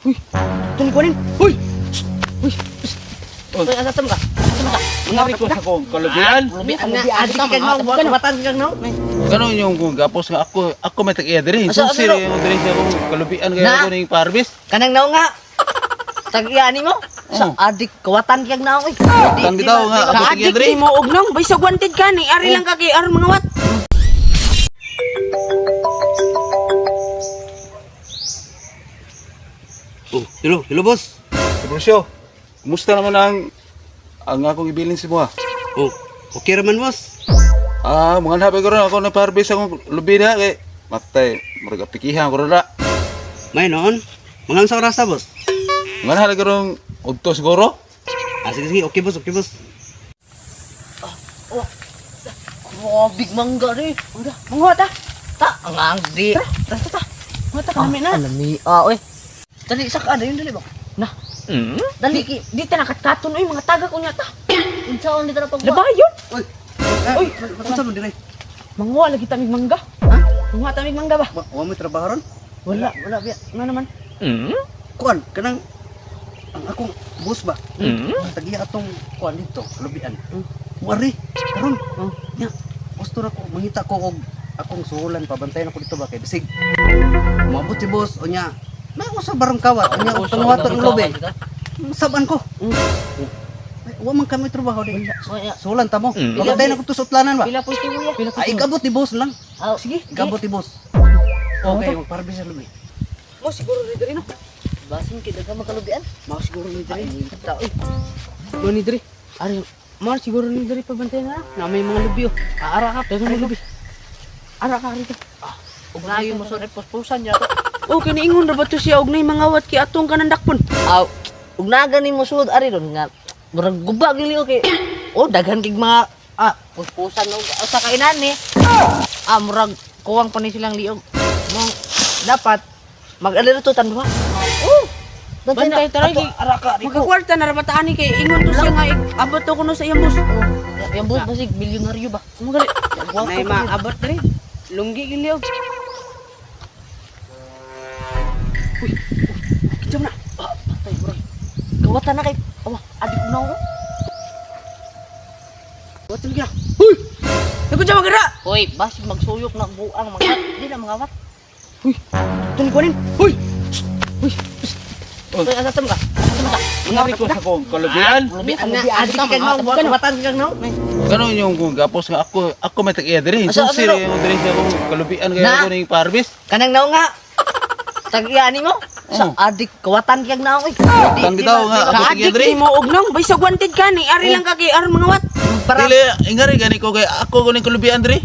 Uy, tuloy ko rin. Uy! Shh! Uy! Oh. Uy, asa ka? Asa ka? Ngari ko sa kong kalubian. Lubian na. Adi ka kang kawatan kang naw. Ganon yung kung gapos nga ako, ako may tag-iya diri. Asa, Susi asa, yung diri sa akong kalubian kaya Na. ako ning parbis. Kanang naw nga. Tag-iya mo. Sa Oh. adik kawatan kang naw oy. Tang bitaw nga ako tag-iya Kaadik diri. ni mo og nang bisag wanted ka ni ari lang ka kay aron mga wat. Oh, hello, hello boss. Brucio, kumusta naman ang akong ibilin si Buha? Oh, okay raman boss. Ah, mga habi ko ron ako na parbis akong lubi na kay matay, murag apikihan ko ron na. May noon. Mga unsa oras ta, boss? Mga habi ko ron udto siguro. Ah, sige sige, okay boss, okay boss. Oh, big mangga ni. Udah, Manguha ta. ta ang ang di. Tara ta ta. Manguha ta kami na. Alami, ah, oy. Dali sa ka dayon dali ba? Na. Dali Di, di ta nakatkaton oy mga taga kunya ta. Unsaon di ta pag Labayon. Oy. Oy, unsa man dire? Manguha lagi ta mig mangga. Ha? Manguha ta mig mangga ba? Wa mo trabaho ron? Wala. Wala biya. Nga naman. Kuan, kanang ang akong boss ba? Tagiya atong kuan dito, kalubian. Wari, karon. Nya, gusto ra ko mangita ko og akong suhulan pabantayan ako dito ba kay bisig. Moabot si boss unya. May usa barang kawat unya og panguwaton ang lubi. Saban ko. Ay, wa man kami trabaho di. Suhulan ta mo. Pabantayan ako to sa utlanan ba? Pila po si kuya? Pila po. Ay, ikabot ni boss lang. Ah, Sige. Ikabot ni boss. Okay, magparbis sa lubi. Mo siguro ni diri no. Basin kay daghan makalubian. Mao siguro ni diri. Ta, oy. Mo ni diri. Ari mo siguro ni diri pabantay na. Na may mga lubi oh. Aara ka, pero may lubi. Ara ka rito. Ug nayo mo sud puspusan niya to. Oh, kiniingon ra ba to siya og nay mga wat kay atong kanandakpon. Aw, ug naa gani mo sud ari ron nga murag guba gili okay. Oh, daghan kig mga ah puspusan og sa kainan ni. Ah, murag kuwang pa ni silang liog. Mong dapat mag-alerto tan duha. Oh. Bantay taray kay Ara ka riko. Magkakwarta na ra ba ta ani kay ingon to siya nga abot to kuno sa iyang boss. Oh, yang boss basig milyonaryo ba? Magali. Guwapo Nay pa maabot diri. Lunggi giliog. Uy, kitsa na. Ah, patay murag. Kawatan na kay awa, adik na ako. Watol gina. Uy! Nagkutsa siya magira. Hoy, basig magsuyok na buang mga di na mga wat. Uy, tuloy ko rin. Uy! Shh! Uy! Oh. Uy, asa ka? Asa ka? Ngari ko sa kong kalubian. Lubian na, adik kang naw, kawatan kang naw. Ganon yung kung gapos nga ako, ako may tag-iya diri. Asa, Susi asa, yung diri sa akong kalubian kaya Na. ako ning parbis. Kanang naw nga. Tag-iya mo. Sa Oh. adik kawatan kang naw oy. Tang bitaw nga ako tag-iya Kaadik diri. ni mo og nang bisag wanted ka ni ari lang ka kay aron mga wat. Para Dili, ingari gani ko kay ako ko ning kalubian diri.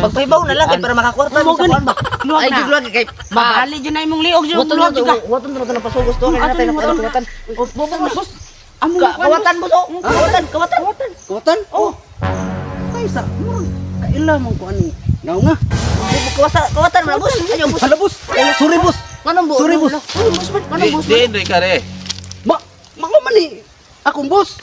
pagpahibaw na lang kay para makakwarta Mo mo sa gani. kuan ba. Luwag Ay na. jud luwag kay Mabali dyan na imong liog dyan. Waton Luwag na ka. waton na na pasugos to kay Ato natay ni na waton. kawatan. Oh, boss, boss. Amo Kawatan boss. oh. Kawatan, kawatan. Kawatan. Kawatan? Oh. Ay sa murag kaila man ko ani. Naw nga. Kawatan, kawatan man boss. Ayo boss. Hala boss. Sorry boss. Nganong bo? Sorry, boss. Nganong boss man? Nganong Di, boss di, di ka re. Ma, mako man ni akong boss.